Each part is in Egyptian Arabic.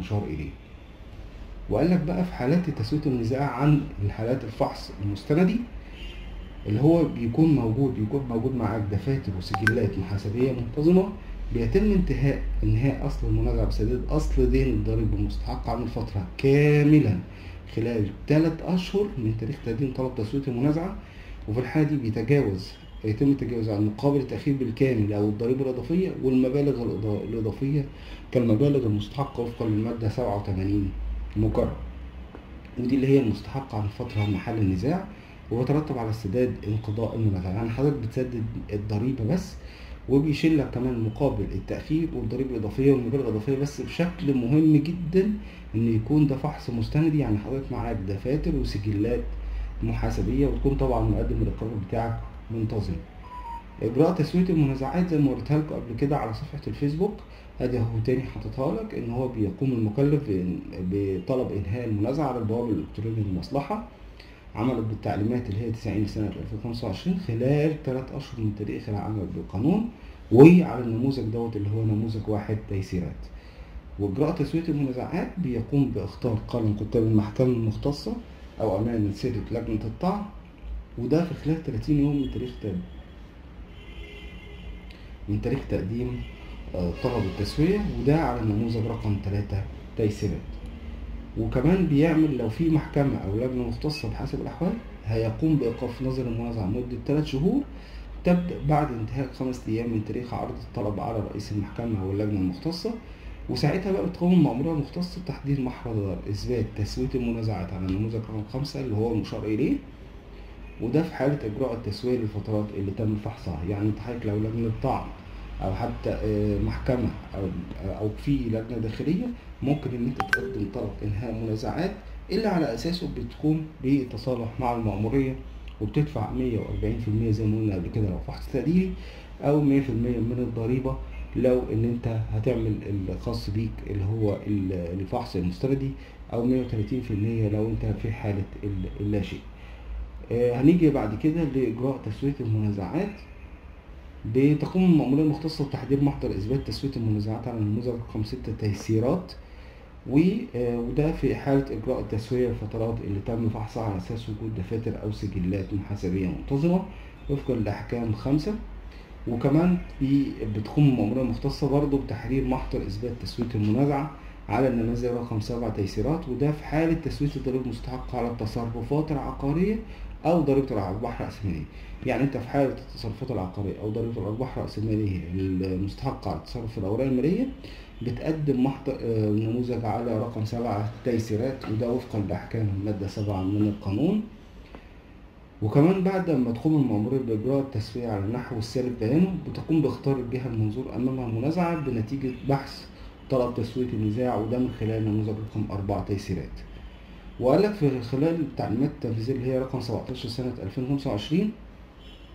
المشار إليه. وقال لك بقى في حالات تسوية النزاع عن الحالات الفحص المستندي اللي هو بيكون موجود معاك دفاتر وسجلات محاسبية منتظمة، بيتم انهاء أصل المنازعة بسداد أصل دين الضريبة المستحق عن الفترة كاملا خلال 3 أشهر من تاريخ تقديم طلب تسوية المنازعة. وفي الحالة دي يتم التجاوز عن مقابل التأخير بالكامل أو الضريبة الإضافية والمبالغ الإضافية كالمبالغ المستحقة وفقا للمادة 87 مكرر، ودي اللي هي المستحقة عن فترة محل النزاع، وبترتب على السداد انقضاء المنازعة. يعني حضرتك بتسدد الضريبة بس، وبيشيل لك كمان مقابل التأخير والضريبة الإضافية والمبالغ الإضافية، بس بشكل مهم جدا إن يكون ده فحص مستندي، يعني حضرتك معاك دفاتر وسجلات محاسبية، وتكون طبعا مقدم الإقرار بتاعك منتظم. إجراء تسوية المنازعات زي ما وريتها لكم قبل كده على صفحة الفيسبوك، ادي اهو تاني حاططها لك، ان هو بيقوم المكلف بطلب انهاء المنازعة على البوابة الإلكترونية للمصلحة، عملت بالتعليمات اللي هي 90 سنة 2025 خلال 3 أشهر من تاريخ العمل بالقانون، وعلى النموذج دوت اللي هو نموذج 1 تيسيرات. وإجراء تسوية المنازعات بيقوم بإخطار قلم كتاب المحكمة المختصة أو أمانة سيرة لجنة الطعن، وده في خلال 30 يوم من تاريخ تقديم طلب التسوية، وده على النموذج رقم 3 تيسيرات. وكمان بيعمل لو في محكمة أو لجنة مختصة بحسب الأحوال هيقوم بإيقاف نظر المنازعة مدة 3 شهور تبدأ بعد انتهاء 5 أيام من تاريخ عرض الطلب على رئيس المحكمة أو اللجنة المختصة، وساعتها بقى بتقوم المأمورية المختصة بتحديد محضر إثبات تسوية المنازعات على النموذج رقم 5 اللي هو المشار إليه، وده في حالة إجراء التسوية للفترات اللي تم فحصها. يعني أنت حضرتك لو لجنة طعن أو حتى محكمة أو في لجنة داخلية ممكن إن أنت تقدم طلب إنهاء منازعات اللي على أساسه بتقوم بالتصالح مع المأمورية، وبتدفع 140% زي ما قلنا قبل كده لو فحص تقديري، أو 100% من الضريبة لو إن أنت هتعمل الخاص بيك اللي هو الفحص المستندي، أو 130% لو أنت في حالة اللاشيء. هنيجي بعد كده لإجراء تسوية المنازعات. بتقوم المأمورية المختصة بتحضير محضر إثبات تسوية المنازعات على النموذج رقم 6 تيسيرات، وده في حالة إجراء التسوية للفترات اللي تم فحصها على أساس وجود دفاتر أو سجلات محاسبية منتظمة وفقا لأحكام 5. وكمان بتقوم المأمورية المختصة برضه بتحرير محضر إثبات تسوية المنازعة على النماذج رقم 7 تيسيرات، وده في حالة تسوية الضريبة المستحقة على التصرفات العقارية أو ضريبة الأرباح الرأسمالية. يعني أنت في حالة التصرفات العقارية أو ضريبة الأرباح الرأسمالية المستحقة على التصرف في الأوراق المالية بتقدم محضر نموذج على رقم 7 تيسيرات، وده وفقا لأحكام المادة 7 من القانون. وكمان بعد ما تقوم المأمورية بإجراء التسوية على النحو السالف بيانه، بتقوم باختيار الجهة المنظور أمامها المنازعة بنتيجة بحث طلب تسوية النزاع، وده من خلال نموذج رقم 4 تيسيرات. وقال لك في خلال التعليمات التنفيذية اللي هي رقم 17 سنة 2025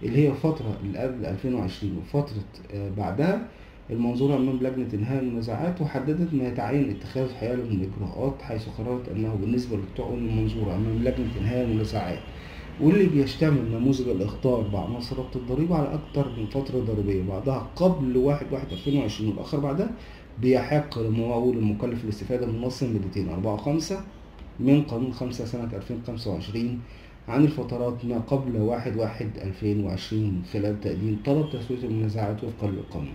اللي هي فترة اللي قبل 2020 وفترة بعدها المنظورة أمام لجنة إنهاء المنازعات، وحددت ما يتعين اتخاذ حياله من إجراءات، حيث قررت أنه بالنسبة للطعون المنظورة أمام لجنة إنهاء المنازعات واللي بيشتمل نموذج الإخطار بعناصر ربط الضريبة على أكثر من فترة ضريبية بعضها قبل 1/1/2020 والآخر بعدها، بيحق للممول المكلف الاستفادة من نص المادتين 4 و5 من قانون 5 سنة 2025 عن الفترات ما قبل 1/1/2020 من خلال تقديم طلب تسوية المنازعات وفقا للقانون.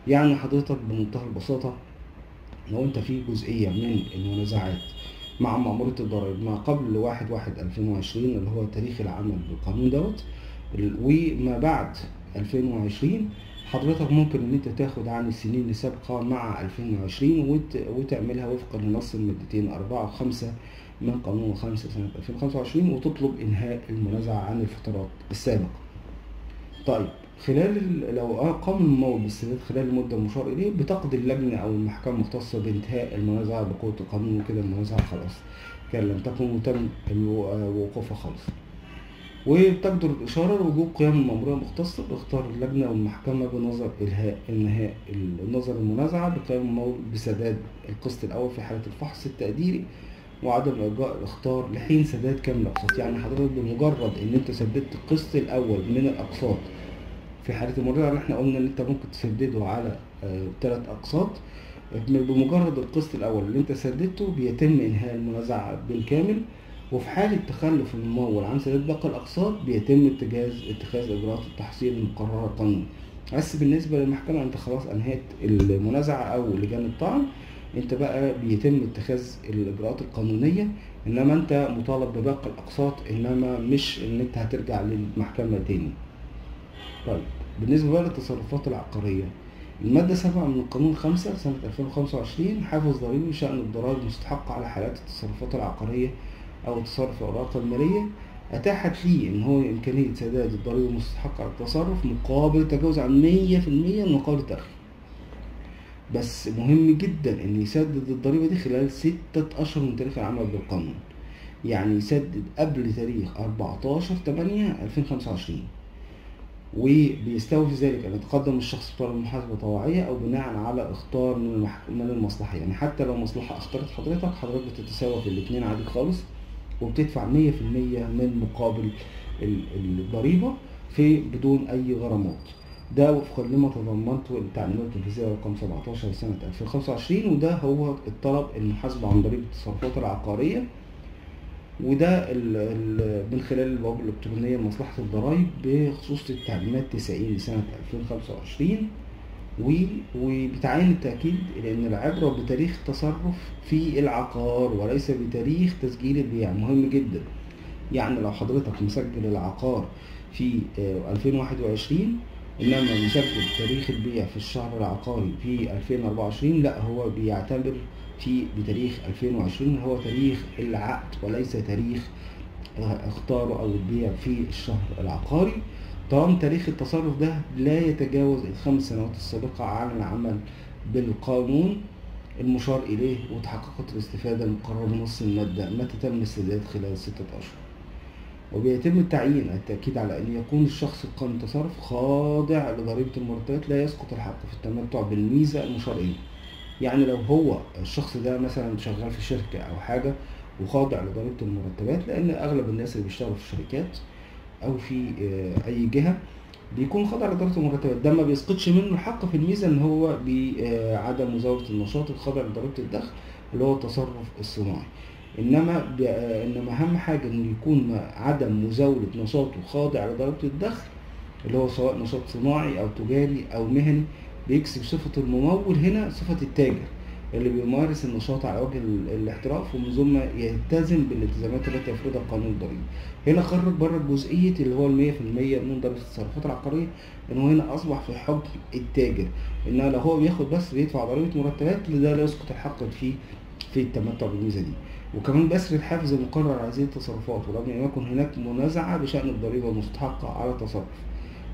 يعني حضرتك بمنتهى البساطة لو أنت في جزئية من المنازعات مع مأمورية الضرائب ما قبل 1/1/2020 اللي هو تاريخ العمل بالقانون دوت وما بعد 2020، حضرتك ممكن ان انت تاخد عن السنين السابقة مع 2020 وتعملها وفقا لنص المادتين 4 و5 من قانون 5 سنة 2025 وتطلب انهاء المنازعة عن الفترات السابقة. طيب خلال لو قام الممول بالسداد خلال المدة المشار إليه بتقضي اللجنة أو المحكمة المختصة بانتهاء المنازعة بقوة القانون، وكده المنازعة خلاص كان لم تكن وتم وقوفها خالص. وبتقدر الإشارة لوجوب قيام المأمورية المختصة باختيار اللجنة والمحكمة بنظر إنهاء نظر المنازعة بقيام الممول بسداد القسط الأول في حالة الفحص التقديري وعدم إرجاء الإخطار لحين سداد كامل الأقساط. يعني حضرتك بمجرد إن أنت سددت القسط الأول من الأقساط في حالة المنازعة اللي احنا قلنا إن أنت ممكن تسدده على 3 أقساط، بمجرد القسط الاول اللي انت سددته بيتم انهاء المنازعة بالكامل. وفي حالة تخلف الممول عن سداد باقي الاقساط بيتم اتخاذ اجراءات التحصيل المقررة قانونا. بس بالنسبة للمحكمة انت خلاص انهيت المنازعة او لجان الطعن، انت بقى بيتم اتخاذ الاجراءات القانونية، انما انت مطالب بباقي الاقساط، انما مش ان انت هترجع للمحكمة تاني. طيب بالنسبة بقى للتصرفات العقارية، المادة 7 من القانون 5 سنة 2025 حافز ضريبي بشأن الضرائب المستحقة على حالات التصرفات العقارية أو التصرف الأوراق المالية، أتاحت ليه إن هو إمكانية سداد الضريبة المستحقة على التصرف مقابل التجاوز عن 100% من مقابل التأخير. بس مهم جدا إن يسدد الضريبة دي خلال 6 أشهر من تاريخ العمل بالقانون، يعني يسدد قبل تاريخ 14/8/2025. وبيستوفي ذلك أن يتقدم الشخص بطلب محاسبة طوعية أو بناء على إخطار من المصلحة، يعني حتى لو مصلحة أخطرت حضرتك، حضرتك بتتساوى في الاتنين عادي خالص، وبتدفع 100% من مقابل الضريبة في بدون أي غرامات. ده وفقا لما تضمنته التعليمات التنفيذية رقم 17 سنة 2025، وده هو الطلب المحاسبة عن ضريبة التصرفات العقارية، وده من خلال البوابة الإلكترونية لمصلحة الضرائب بخصوص التعليمات 90 لسنة 2025. وبتعين التأكيد لأن العبرة بتاريخ التصرف في العقار وليس بتاريخ تسجيل البيع، مهم جدا. يعني لو حضرتك مسجل العقار في 2021 إنما مسجل تاريخ البيع في الشهر العقاري في 2024، لا هو بيعتبر في بتاريخ 2020 هو تاريخ العقد وليس تاريخ اختاره او البيع في الشهر العقاري، طالما تاريخ التصرف ده لا يتجاوز ال5 سنوات السابقة على العمل بالقانون المشار اليه وتحققت الاستفادة المقررة بنص المادة متى تم السداد خلال 6 أشهر. وبيتم التعيين التأكيد على أن يكون الشخص القائم بالتصرف خاضع لضريبة المرتبات لا يسقط الحق في التمتع بالميزة المشار إليه. يعني لو هو الشخص ده مثلا شغال في شركة أو حاجة وخاضع لضريبة المرتبات، لأن أغلب الناس اللي بيشتغلوا في الشركات أو في أي جهة بيكون خاضع لضريبة المرتبات، ده ما بيسقطش منه الحق في الميزة إن هو بعدم مزاولة النشاط الخاضع لضريبة الدخل اللي هو التصرف الصناعي. إنما أهم حاجة إن يكون عدم مزاولة نشاطه خاضع لضريبة الدخل اللي هو سواء نشاط صناعي أو تجاري أو مهني، بيكسب صفة الممول هنا صفة التاجر اللي بيمارس النشاط على وجه الاحتراف، ومن ثم يلتزم بالالتزامات التي يفرضها القانون الضريبي. هنا خرج بره جزئية اللي هو 100% من ضريبة التصرفات العقارية، إن هو هنا أصبح في حكم التاجر، إن لو هو بياخد بس بيدفع ضريبة مرتبات لده لا يسقط الحق في التمتع بالميزة دي. وكمان بسر الحافز المقرر على هذه التصرفات ولم يكن هناك منازعة بشأن الضريبة المستحقة على التصرف.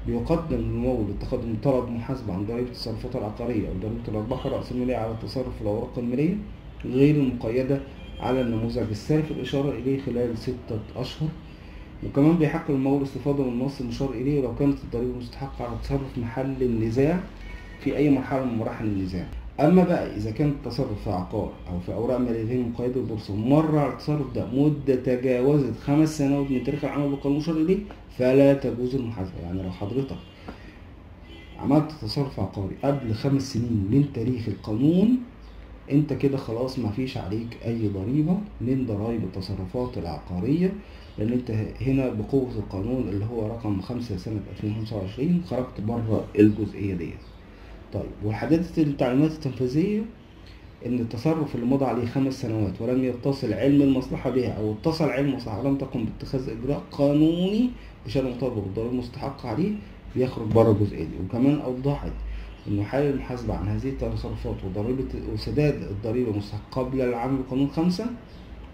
بيقدم الممول للتقدم طلب محاسبة عن ضريبة التصرفات العقارية أو ضريبة الأرباح الرأسمالية على التصرف في الأوراق المالية غير المقيدة على النموذج السالف الإشارة إليه خلال 6 أشهر. وكمان بيحق للممول الاستفادة من النص المشار إليه لو كانت الضريبة المستحقة على التصرف محل النزاع في أي مرحلة من مراحل النزاع. أما بقى إذا كان التصرف في عقار أو في أوراق مالية غير مقيدة بالبورصة مر على التصرف ده مدة تجاوزت 5 سنوات من تاريخ العمل بالقانون المشار إليه فلا تجوز المحاسبة. يعني لو حضرتك عملت تصرف عقاري قبل 5 سنين من تاريخ القانون، أنت كده خلاص مفيش عليك أي ضريبة من ضرائب التصرفات العقارية، لأن أنت هنا بقوة القانون اللي هو رقم 5 سنة 2025 خرجت بره الجزئية ديت. طيب وحددت التعليمات التنفيذية إن التصرف اللي مضى عليه 5 سنوات ولم يتصل علم المصلحة بها أو اتصل علم المصلحة ولم تقم باتخاذ إجراء قانوني بشأن مطالبة بالضريبة المستحقة عليه بيخرج بره الجزئية دي. وكمان أوضحت إنه حال المحاسبة عن هذه التصرفات وضريبة وسداد الضريبة المستحقة قبل العمل بقانون 5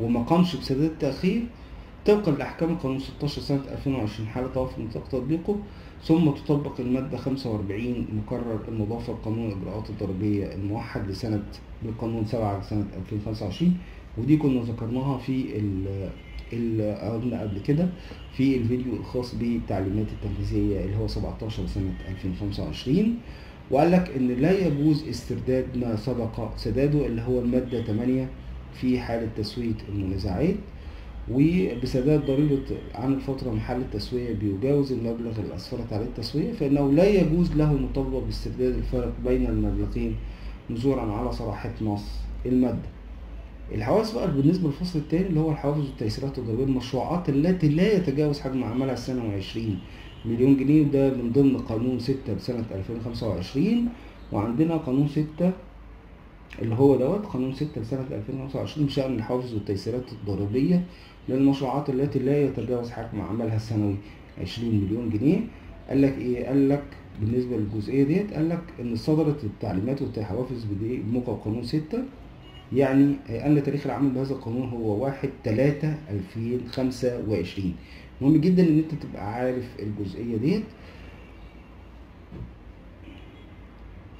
وما قامش بسداد التأخير طبقا لأحكام القانون 16 سنة 2020 حال توافق نطاق تطبيقه، ثم تطبق المادة 45 مكرر المضافة لقانون الإجراءات الضريبية الموحد لسنة بالقانون 7 لسنة 2025، ودي كنا ذكرناها في قلنا قبل كده في الفيديو الخاص بالتعليمات التنفيذية اللي هو 17 سنة 2025. وقال لك إن لا يجوز استرداد ما سبق سداده اللي هو المادة 8 في حالة تسوية المنازعات، وبسداد ضريبة عن الفترة محل التسوية بيجاوز المبلغ اللي أسفرت عليه التسوية فإنه لا يجوز له المطالبة باسترداد الفرق بين المبلغين نزورا على صراحة نص المادة. الحوافز بقى بالنسبة للفصل الثاني اللي هو الحوافز والتيسيرات الضريبية للمشروعات التي لا يتجاوز حجم أعمالها السنوي 20 مليون جنيه، ده من ضمن قانون 6 لسنة 2025. وعندنا قانون 6 اللي هو دوت قانون 6 لسنة 2025 بشأن الحوافز والتيسيرات الضريبية للمشروعات التي لا يتجاوز حجم أعمالها السنوي 20 مليون جنيه. قال لك إيه؟ قال لك بالنسبة للجزئية ديت، قال لك إن صدرت التعليمات والحوافز بموجب قانون 6، يعني أن تاريخ العمل بهذا القانون هو 1/3/2025. مهم جدا إن أنت تبقى عارف الجزئية ديت.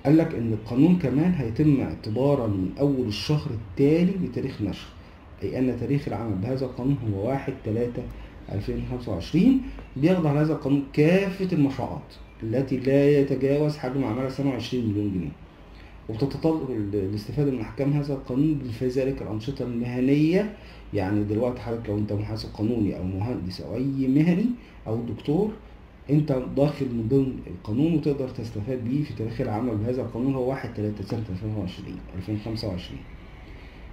قال لك إن القانون كمان هيتم اعتبارا من أول الشهر التالي بتاريخ نشر، أي أن تاريخ العمل بهذا القانون هو 1/3/2025. بيخضع لهذا القانون كافة المشروعات التي لا يتجاوز حجم أعمالها سنوي 20 مليون جنيه، وبتتطلب الاستفادة من أحكام هذا القانون في ذلك الأنشطة المهنية. يعني دلوقتي حضرتك لو أنت محاسب قانوني أو مهندس أو أي مهني أو دكتور، أنت داخل من ضمن القانون وتقدر تستفاد بيه في تاريخ العمل بهذا القانون هو 1/3/2025.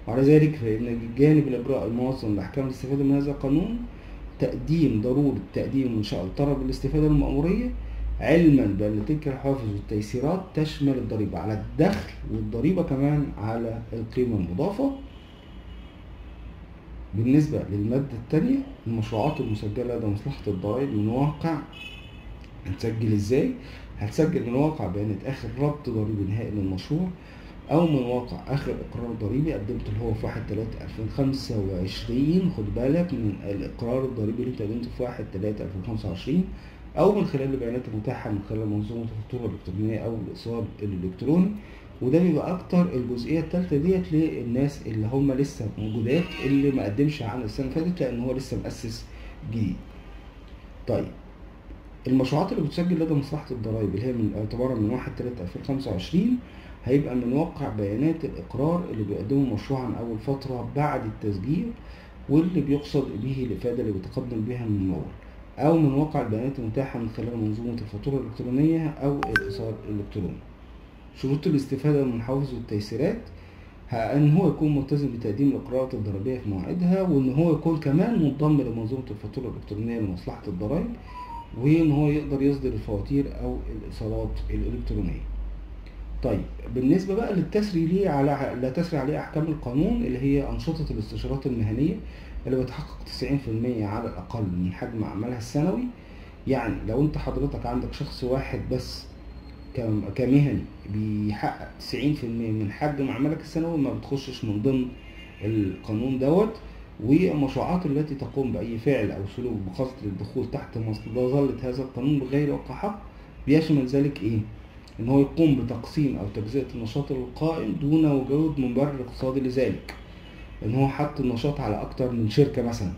وعلى ذلك فإن جانب الإجراء الموصل لأحكام الاستفادة من هذا القانون تقديم ضرورة تقديم منشأة طلب الاستفادة المأمورية، علما بأن تلك الحوافز والتيسيرات تشمل الضريبة على الدخل والضريبة كمان على القيمة المضافة. بالنسبة للمادة الثانية، المشروعات المسجلة لدى مصلحة الضرائب من واقع، هتسجل ازاي؟ هتسجل من واقع بيانات آخر ربط ضريبي نهائي للمشروع، أو من واقع آخر إقرار ضريبي قدمته اللي هو في 1/3/2025. خد بالك من الإقرار الضريبي اللي أنت قدمته في 1/3/2025، أو من خلال البيانات المتاحة من خلال منظومة الفاتورة الإلكترونية أو الإيصال الإلكتروني. وده بيبقى أكتر الجزئية التالتة ديت للناس اللي هم لسه موجودات، اللي ما قدمش عن السنة اللي فاتت لأن هو لسه مؤسس جديد. طيب المشروعات اللي بتسجل لدى مصلحة الضرائب اللي هي من اعتبارا من 1/3/2025 هيبقى من واقع بيانات الإقرار اللي بيقدمه مشروع عن أول فترة بعد التسجيل، واللي بيقصد به الإفادة اللي بيتقدم بها الممول، أو من واقع البيانات المتاحة من خلال منظومة الفاتورة الإلكترونية أو الإيصال الإلكتروني. شروط الاستفادة من الحوافز والتيسيرات أن هو يكون ملتزم بتقديم الإقرارات الضريبية في مواعيدها، وإن هو يكون كمان منضم لمنظومة الفاتورة الإلكترونية لمصلحة الضرائب، وإن هو يقدر يصدر الفواتير أو الإيصالات الإلكترونية. طيب بالنسبة بقى للتسري ليه على لا تسري عليه أحكام القانون اللي هي أنشطة الاستشارات المهنية اللي بتحقق 90% على الأقل من حجم أعمالها السنوي. يعني لو أنت حضرتك عندك شخص واحد بس كمهني بيحقق 90% من حجم أعمالك السنوي ما بتخشش من ضمن القانون دوت. والمشروعات التي تقوم بأي فعل أو سلوك بقصد الدخول تحت مظلة هذا القانون بغير وقع حق، بيشمل ذلك إيه؟ إن هو يقوم بتقسيم أو تجزئة النشاط القائم دون وجود مبرر اقتصادي لذلك. إن هو حط النشاط على أكتر من شركة مثلا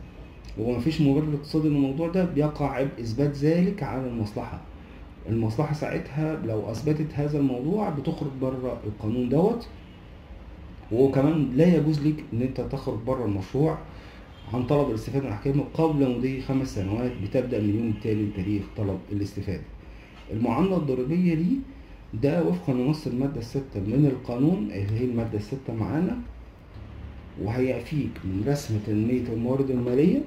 ومفيش مبرر اقتصادي للموضوع ده، بيقع عبء إثبات ذلك على المصلحة. المصلحة ساعتها لو أثبتت هذا الموضوع بتخرج بره القانون دوت. وكمان لا يجوز لك إن أنت تخرج بره المشروع عن طلب الاستفادة من أحكامه قبل مضي 5 سنوات بتبدأ من اليوم التالي لتاريخ طلب الاستفادة. المعاملة الضريبية دي ده وفقا لنص المادة 6 من القانون اللي هي المادة 6 معانا، وهيعفيك من رسم تنمية الموارد المالية،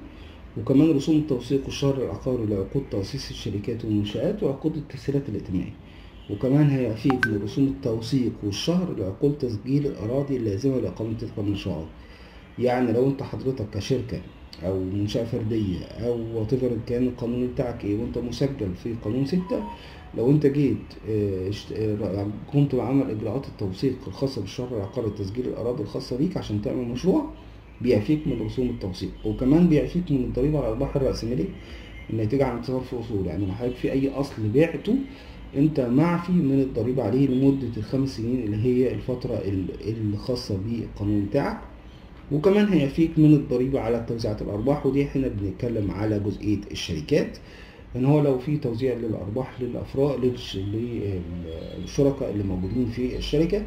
وكمان رسوم التوثيق والشهر العقاري لعقود تأسيس الشركات والمنشآت وعقود التسهيلات الائتمانية، وكمان هيعفيك من رسوم التوثيق والشهر لعقود تسجيل الأراضي اللازمة لإقامة تلك المشروعات. يعني لو أنت حضرتك كشركة أو منشأة فردية أو whatever كان القانون بتاعك إيه وأنت مسجل في قانون 6، لو أنت جيت قمت بعمل إجراءات التوثيق الخاصة بالشهر العقاري لتسجيل الأراضي الخاصة بيك عشان تعمل مشروع، بيعفيك من رسوم التوثيق، وكمان بيعفيك من الضريبة على الأرباح الرأسمالية الناتجة عن تصرف أصول. يعني لو حضرتك في أي أصل بعته أنت معفي من الضريبة عليه لمدة 5 سنين اللي هي الفترة الخاصة بالقانون بتاعك. وكمان هيعفيك من الضريبة على توزيعات الأرباح، ودي احنا بنتكلم على جزئية الشركات، إن هو لو في توزيع للأرباح للأفراد للشركاء اللي موجودين في الشركة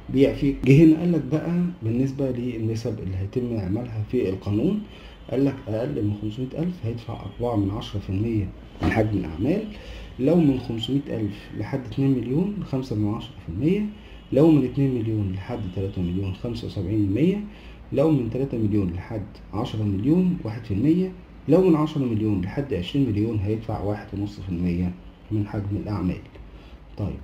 بيعفيك. جه هنا قال لك بقى بالنسبة للنسب اللي هيتم عملها في القانون، قال لك أقل من 500,000 هيدفع 4% من حجم الأعمال، لو من 500,000 لحد 2 مليون 5%، لو من 2 مليون لحد 3 مليون 75%، لو من 3 مليون لحد 10 مليون 1%، لو من 10 مليون لحد 20 مليون هيدفع 1.5% من حجم الأعمال. طيب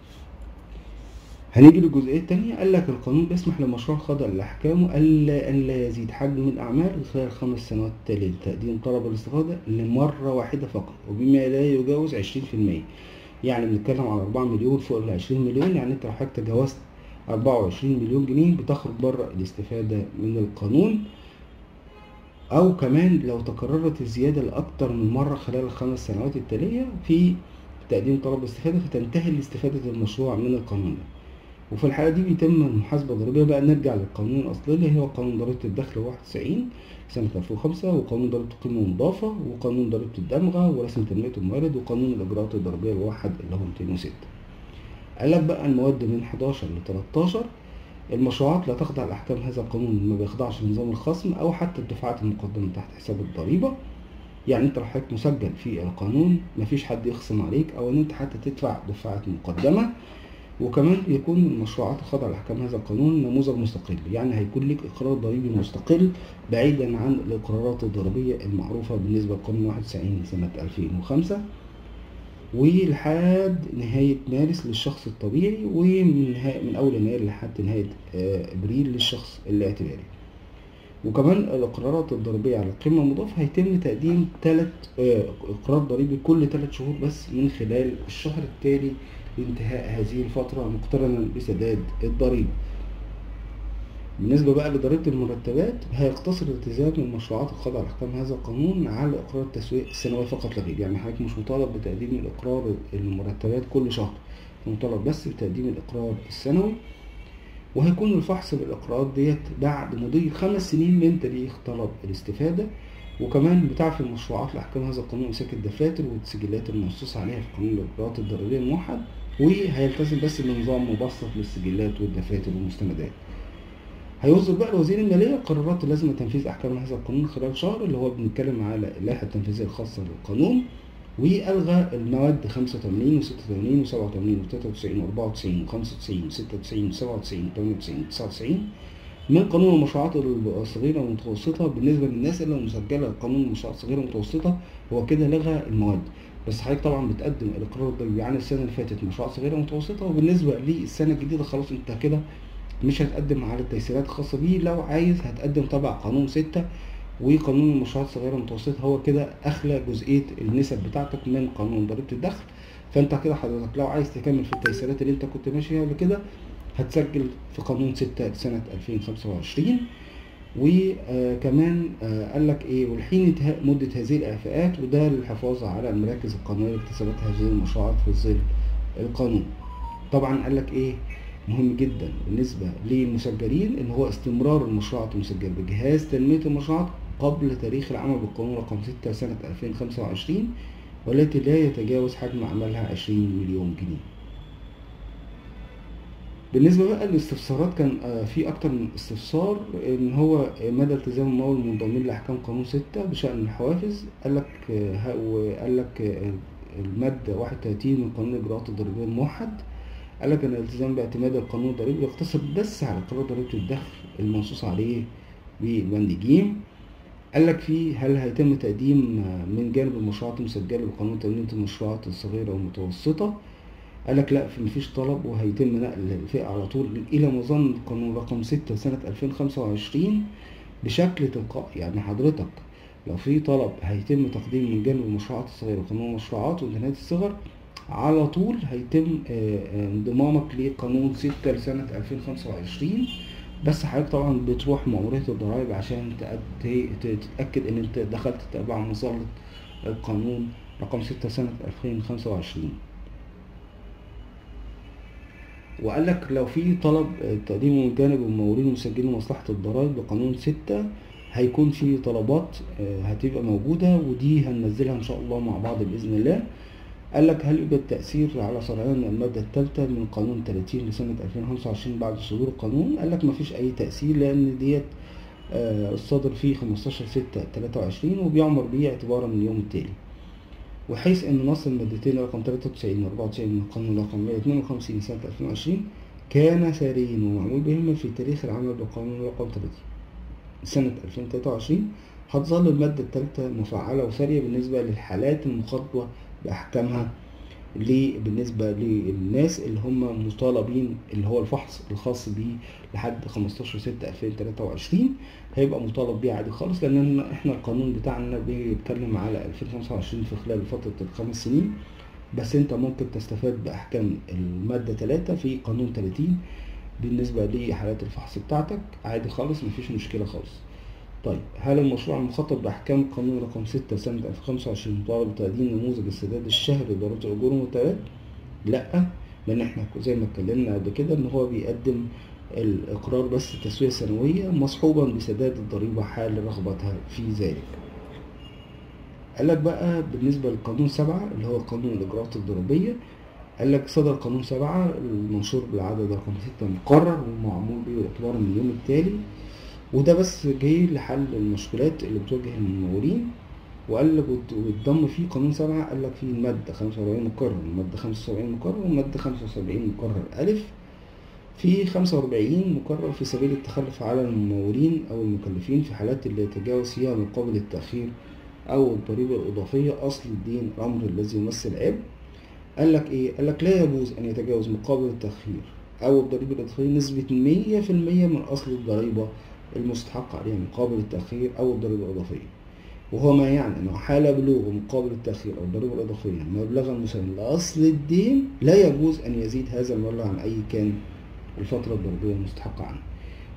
هنيجي للجزئية التانية. قال لك القانون بيسمح للمشروع الخاضع لأحكامه ألا يزيد حجم الأعمال خلال 5 سنوات التالية لتقديم طلب الاستفادة لمرة واحدة فقط، وبما لا يجاوز 20%. يعني بنتكلم على 4 مليون فوق ال 20 مليون، يعني أنت لو حضرتك تجاوزت 24 مليون جنيه بتخرج بره الاستفادة من القانون. أو كمان لو تكررت الزيادة لأكتر من مرة خلال ال5 سنوات التالية في تقديم طلب الاستفادة فتنتهي الاستفادة المشروع من القانون ده. وفي الحالة دي بيتم المحاسبة الضريبية. بقى نرجع للقانون الأصلي اللي هو قانون ضريبة الدخل 91 سنة 2005، وقانون ضريبة القيمة المضافة، وقانون ضريبة الدمغة، ورسم تنمية الموارد، وقانون الإجراءات الضريبية الواحد اللي هو 206. قال لك بقى المواد من 11 ل 13 المشروعات لا تخضع لأحكام هذا القانون، ما بيخضعش لنظام الخصم أو حتى الدفعات المقدمة تحت حساب الضريبة. يعني أنت لو حضرتك مسجل في القانون مفيش حد يخصم عليك أو إن أنت حتى تدفع دفعات مقدمة. وكمان يكون المشروعات الخاضعة لأحكام هذا القانون نموذج مستقل، يعني هيكون لك إقرار ضريبي مستقل بعيدا عن الإقرارات الضريبية المعروفة بالنسبة لقانون 91 سنة 2005، ولحد نهاية مارس للشخص الطبيعي، ومن أول يناير لحد نهاية أبريل للشخص الاعتباري. وكمان الإقرارات الضريبية على القيمة المضافة هيتم تقديم 3 إقرار ضريبي كل 3 شهور بس من خلال الشهر التالي لانتهاء هذه الفترة مقترنا بسداد الضريبة. بالنسبة بقى لضريبة المرتبات هيقتصر الالتزام المشروعات الخاضعة لأحكام هذا القانون على إقرار التسويق السنوي فقط لا غير. يعني حضرتك مش مطالب بتقديم الإقرار المرتبات كل شهر، مطالب بس بتقديم الإقرار السنوي. وهيكون الفحص بالإقرارات ديت بعد مضي 5 سنين من تاريخ طلب الاستفادة. وكمان بتعفي المشروعات لأحكام هذا القانون إمساك الدفاتر والسجلات المنصوص عليها في قانون الإجراءات الضريبية الموحد، وهيلتزم بس بنظام مبسط للسجلات والدفاتر والمستندات. هيصدر بقى الوزير المالية قرارات اللازمة تنفيذ أحكام هذا القانون خلال شهر، اللي هو بنتكلم على اللائحة التنفيذية الخاصة للقانون. وألغى المواد 85 و86 و87 و93 و94 و95 و96 و97 و98 و99 من قانون المشروعات الصغيرة والمتوسطة. بالنسبة للناس اللي مسجلة قانون المشروعات الصغيرة والمتوسطة هو كده لغى المواد، بس حضرتك طبعا بتقدم الإقرار الضريبي عن السنة اللي فاتت مشروعات صغيرة ومتوسطة، وبالنسبة للسنة الجديدة خلاص انت كده مش هتقدم على التيسيرات الخاصة بيه. لو عايز هتقدم تبع قانون 6 وقانون المشروعات الصغيرة والمتوسطة، هو كده أخلى جزئية النسب بتاعتك من قانون ضريبة الدخل. فأنت كده حضرتك لو عايز تكمل في التيسيرات اللي أنت كنت ماشي فيها قبل كده هتسجل في قانون 6 سنة 2025. وكمان قال لك إيه، والحين انتهاء مدة هذه الإعفاءات، وده للحفاظ على المراكز القانونية لاكتسابات هذه المشروعات في ظل القانون. طبعا قال لك إيه مهم جدا بالنسبة للمسجلين، إن هو استمرار المشروعات المسجلة بجهاز تنمية المشروعات قبل تاريخ العمل بالقانون رقم 6 سنة 2025، والتي لا يتجاوز حجم عملها 20 مليون جنيه. بالنسبة بقى للاستفسارات كان في أكتر من استفسار، إن هو مدى التزام الممول المنضمين لأحكام قانون 6 بشأن الحوافز. قال لك المادة 31 من قانون الإجراءات الضريبية الموحد، قال لك إن الالتزام باعتماد القانون الضريبي يقتصر بس على قرار ضريبة الدخل المنصوص عليه بالبند ج. قال لك فيه هل هيتم تقديم من جانب المشروعات المسجلة بقانون تنمية المشروعات الصغيرة والمتوسطة؟ قال لك لا، مفيش طلب، وهيتم نقل الفئة على طول إلى مظن القانون رقم 6 سنة 2025 بشكل تلقائي. يعني حضرتك لو في طلب هيتم تقديم من جانب المشروعات الصغيرة وقانون المشروعات وامتناهات الصغر، على طول هيتم انضمامك لقانون 6 لسنة 2025. بس حضرتك طبعا بتروح مأمورية الضرائب عشان تتأكد ان انت دخلت تتبع مظلة القانون رقم 6 سنة 2025. وقال لك لو في طلب تقديمه من جانب الممولين المسجلين لمصلحة الضرائب بقانون 6 هيكون في طلبات هتبقى موجودة، ودي هننزلها ان شاء الله مع بعض بإذن الله. قال لك هل يوجد تأثير على سريان المادة الثالثة من قانون 30 لسنة 2025 بعد صدور القانون؟ قال لك مفيش أي تأثير، لأن ديت الصادر فيه 15/6/23 وبيعمر بيه اعتبارا من اليوم التالي. وحيث أن نص المادتين رقم 93 و 94 من القانون رقم 152 سنة 2020 كان ساريين ومعمول بهما في تاريخ العمل بالقانون رقم 30 سنة 2023، هتظل المادة الثالثة مفعلة وسارية بالنسبة للحالات المخاطبة بأحكامها بالنسبة للناس اللي هم مطالبين اللي هو الفحص الخاص بيه لحد 15/6/2023 هيبقى مطالب بيه عادي خالص، لأن احنا القانون بتاعنا بيتكلم على 2025 في خلال فترة ال5 سنين، بس انت ممكن تستفاد بأحكام المادة 3 في قانون 30 بالنسبة لحالات الفحص بتاعتك عادي خالص، مفيش مشكلة خالص. طيب هل المشروع المخاطب بأحكام القانون رقم 6 سنة 2025 مطالب بتقديم نموذج السداد الشهري لضريبة الأجور والمرتبات؟ لأ، لأن احنا زي ما اتكلمنا قبل كده إن هو بيقدم الإقرار بس تسوية سنوية مصحوبا بسداد الضريبة حال رغبتها في ذلك. قالك بقى بالنسبة للقانون 7 اللي هو قانون الإجراءات الضريبية، قالك صدر قانون 7 المنشور بالعدد رقم 6 مقرر ومعمول به اعتبارا من اليوم التالي، وده بس جاي لحل المشكلات اللي بتواجه الممولين. وقال لك واتضم فيه قانون 7، قال لك فيه المادة 45 مقرر، المادة 75 مقرر، والمادة 75 مقرر ألف، في 45 مقرر في سبيل التخلف على الممولين أو المكلفين في حالات اللي يتجاوز فيها مقابل التأخير أو الضريبة الإضافية أصل الدين الأمر الذي يمثل عبء. قال لك إيه؟ قال لك لا يجوز أن يتجاوز مقابل التأخير أو الضريبة الإضافية نسبة 100% من أصل الضريبة المستحق عليها مقابل التأخير أو الضريبة الإضافية، وهو ما يعني أنه حال بلوغ مقابل التأخير أو الضريبة الإضافية مبلغا مساويا لأصل الدين لا يجوز أن يزيد هذا المبلغ عن أي كان الفترة الضريبية المستحقة عنه.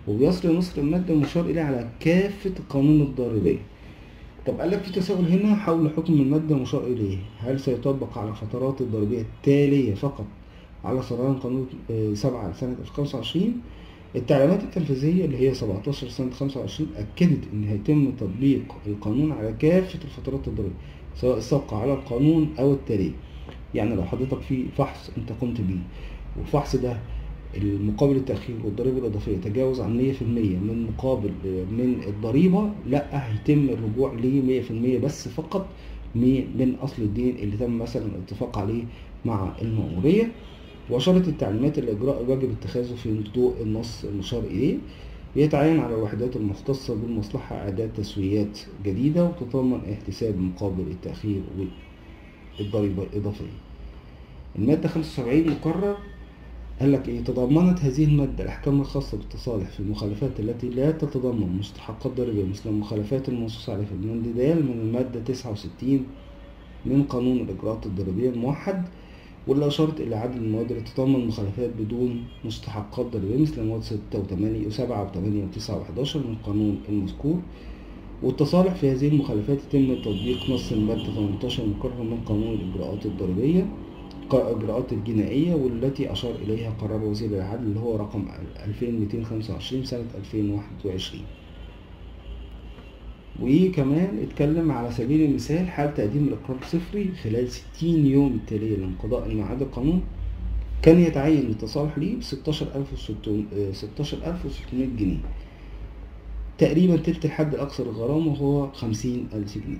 وبيصل نص المادة المشار إليها على كافة القانون الضريبية. طب قال لك في تساؤل هنا حول حكم المادة المشار إليه، هل سيطبق على الفترات الضريبية التالية فقط على سريان قانون 7 سنة 2025؟ التعليمات التنفيذية اللي هي 17 سنة 25 أكدت إن هيتم تطبيق القانون على كافة الفترات الضريبية سواء السابقة على القانون أو التالية. يعني لو حضرتك في فحص أنت قمت بيه والفحص ده المقابل التأخير والضريبة الإضافية تجاوز عن 100% من مقابل من الضريبة، لا هيتم الرجوع ل 100% بس فقط من أصل الدين اللي تم مثلا الاتفاق عليه مع المأمورية. وأشارت التعليمات الإجراء الواجب اتخاذه في ضوء النص المشار إليه. يتعين على الوحدات المختصة بالمصلحة إعداد تسويات جديدة وتتضمن احتساب مقابل التأخير والضريبة الإضافية. المادة 75 مقرر قال لك إيه؟ تضمنت هذه المادة الأحكام الخاصة بالتصالح في المخالفات التي لا تتضمن مستحقات ضريبية مثل المخالفات المنصوص عليها في البند د من المادة 69 من قانون الإجراءات الضريبية الموحد، واللي أشارت إلى عدد المواد التي تتضمن مخالفات بدون مستحقات ضريبية مثل المواد 6 و8 و7 و8 و9 و11 من القانون المذكور. والتصالح في هذه المخالفات يتم تطبيق نص المادة 18 مقرر من قانون الإجراءات الضريبية الإجراءات الجنائية، والتي أشار إليها قرار وزير العدل اللي هو رقم 2225 سنة 2021. وكمان اتكلم على سبيل المثال حال تقديم الإقرار الصفري خلال 60 يوم التالية لانقضاء الميعاد القانون كان يتعين التصالح ليه ب 16600 جنيه، تقريبا تلت الحد الأقصى للغرامة وهو 50,000 جنيه،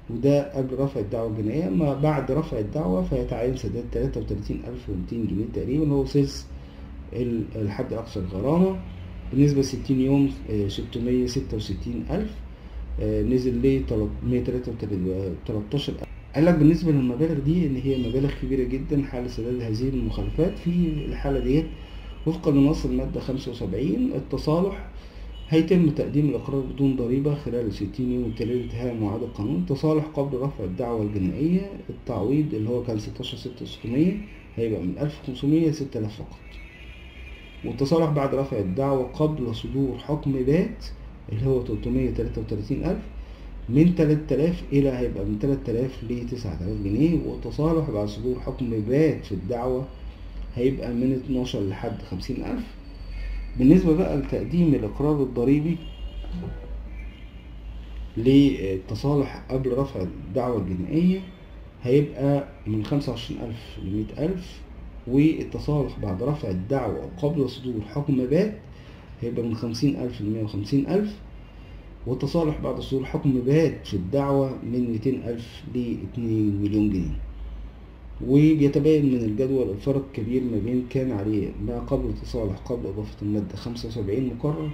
وده قبل رفع الدعوة الجنائية. ما بعد رفع الدعوة فيتعين سداد 33,200 جنيه تقريبا، هو سلس الحد الأقصى للغرامة. بالنسبة 60 يوم 666,000، نزل ل 113,000. قال لك بالنسبة للمبالغ دي إن هي مبالغ كبيرة جدا حال سداد هذه المخالفات. في الحالة ديت وفقا لنص المادة 75 التصالح هيتم تقديم الإقرار بدون ضريبة خلال 60 يوم التالي لانتهاء ميعاد القانون. تصالح قبل رفع الدعوة الجنائية، التعويض اللي هو كان 16,600 هيبقى من 1500 ل 6000 فقط. والتصالح بعد رفع الدعوة قبل صدور حكم بات اللي هو 333,000 من 3000 إلى هيبقى من 3000 ل 9000 جنيه. والتصالح بعد صدور حكم بات في الدعوة هيبقى من 12 لحد 50,000. بالنسبة بقى لتقديم الإقرار الضريبي للتصالح قبل رفع الدعوة الجنائية هيبقى من 25,000 ل 100,000، والتصالح بعد رفع الدعوة قبل صدور حكم بات هيبقى من 50,000 ل 150,000، والتصالح بعد صدور حكم بات في الدعوة من 200,000 ل 2 مليون جنيه. وبيتبين من الجدول الفرق كبير ما بين كان عليه ما قبل التصالح قبل إضافة المادة 75 مقرر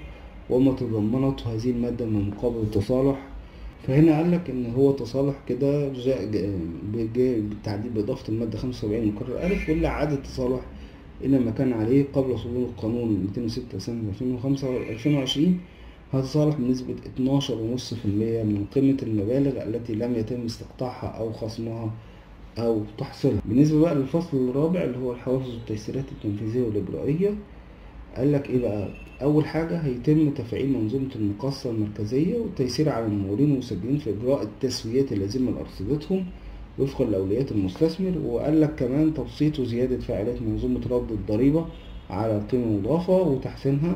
وما تضمنته هذه المادة من مقابل التصالح. فهنا قال لك ان هو تصالح كده جاء بالتعديل بإضافة المادة 75 مقرر ألف، واللي عاد التصالح إلى ما كان عليه قبل صدور القانون 206 سنة 2025 هتصالح بنسبة 12.5% من قيمة المبالغ التي لم يتم استقطاعها أو خصمها أو تحصيلها. بالنسبة بقى للفصل الرابع اللي هو الحوافز والتيسيرات التنفيذية والإجرائية، قال لك إيه بقى؟ أول حاجة هيتم تفعيل منظومة المقاصة المركزية والتيسير على الممولين والمسجلين في إجراء التسويات اللازمة لأرصدتهم وفقا لأولويات المستثمر. وقال لك كمان تبسيط وزيادة فعالية منظومة رد الضريبة على القيمة المضافة وتحسينها.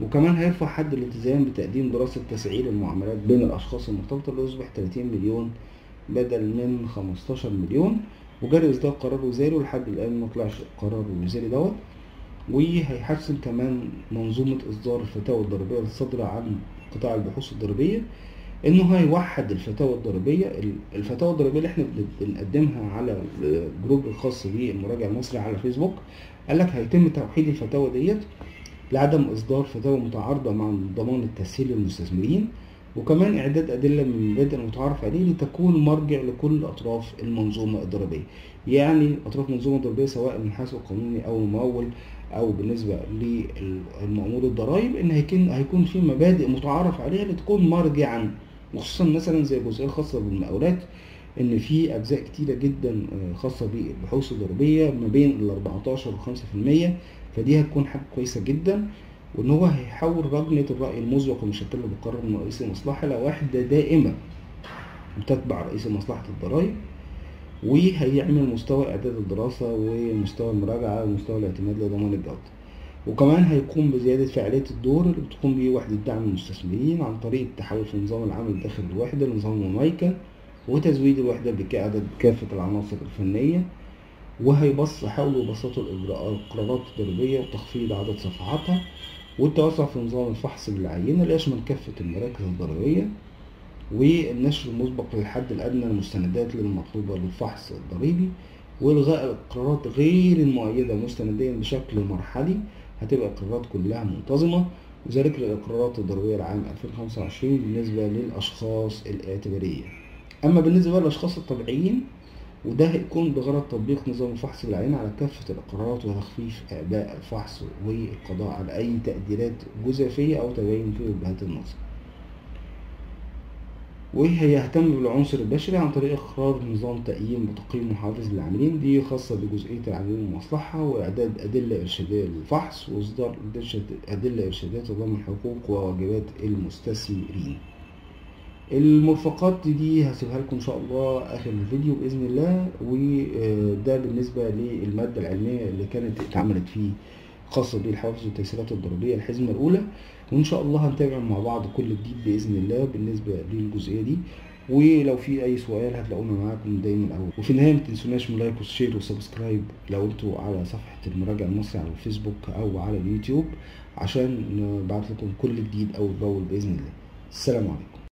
وكمان هيرفع حد الالتزام بتقديم دراسة تسعير المعاملات بين الأشخاص المرتبطة اللي يصبح 30 مليون بدل من 15 مليون. وجري إصدار قرار وزاري، ولحد الآن ما طلعش القرار الوزاري دوت. وهيحسن كمان منظومة إصدار الفتاوى الضريبية الصادرة عن قطاع البحوث الضريبية، إنه هيوحد الفتاوى الضريبية. الفتاوى الضريبية اللي إحنا بنقدمها على الجروب الخاص بالمراجع المصري على فيسبوك، قال لك هيتم توحيد الفتاوى ديت لعدم إصدار فتاوى متعارضة مع ضمان التسهيل للمستثمرين، وكمان إعداد أدلة من المبادئ المتعارف عليه لتكون مرجع لكل أطراف المنظومة الضريبية. يعني أطراف المنظومة الضريبية سواء المحاسب القانوني أو الممول أو بالنسبة للمأمور الضرائب، إن هيكون في مبادئ متعارف عليها لتكون مرجعا، وخصوصا مثلا زي الجزئية الخاصة بالمقاولات، إن في أجزاء كتيرة جدا خاصة بالبحوث الضريبية ما بين ال 14 و 5%، فدي هتكون حاجة كويسة جدا. وإن هو هيحول لجنة الرأي المسبق المشكلة بقرار من رئيس المصلحة إلى وحدة دائمة وتتبع رئيس مصلحة الضرائب، وهيعمل مستوى إعداد الدراسة ومستوى المراجعة ومستوى الاعتماد لضمان الجودة. وكمان هيقوم بزيادة فعالية الدور اللي بتقوم به وحدة دعم المستثمرين عن طريق التحول في نظام العمل داخل الوحدة لنظام مميكن، وتزويد الوحدة بكافة العناصر الفنية. وهيحاولوا يبسطوا القرارات الضريبية وتخفيض عدد صفحاتها، والتوسع في نظام الفحص بالعينة ليشمل كافة المراكز الضريبية، والنشر المسبق للحد الأدنى للمستندات المطلوبة للفحص الضريبي، وإلغاء القرارات غير المؤيدة مستنديا بشكل مرحلي، هتبقى القرارات كلها منتظمة، وذلك للإقرارات الضريبية لعام 2025 بالنسبة للأشخاص الاعتبارية. أما بالنسبة للأشخاص الطبيعيين، وده هيكون بغرض تطبيق نظام الفحص بالعينة على كافة الإقرارات وتخفيف أعباء الفحص والقضاء على أي تقديرات جزافية أو تباين في وجهات النظر. وهيهتم بالعنصر البشري عن طريق إقرار نظام تقييم وتقييم محافز للعاملين، دي خاصة بجزئية العاملين والمصلحة، وإعداد أدلة إرشادية للفحص، وإصدار أدلة إرشادية تضمن حقوق وواجبات المستثمرين. المرفقات دي هسيبها لكم ان شاء الله اخر الفيديو باذن الله. وده بالنسبه للماده العلميه اللي كانت اتعملت فيه خاصه بالحوافز والتيسيرات الضريبيه الحزمه الاولى، وان شاء الله هنتابع مع بعض كل جديد باذن الله بالنسبه للجزئيه دي. ولو في اي سؤال هتلاقونا معاكم دايما اول. وفي النهايه ما تنسوناش من like و share و subscribe لو انتوا على صفحه المراجع المصري على الفيسبوك او على اليوتيوب، عشان نبعت لكم كل جديد اول باول باذن الله. السلام عليكم.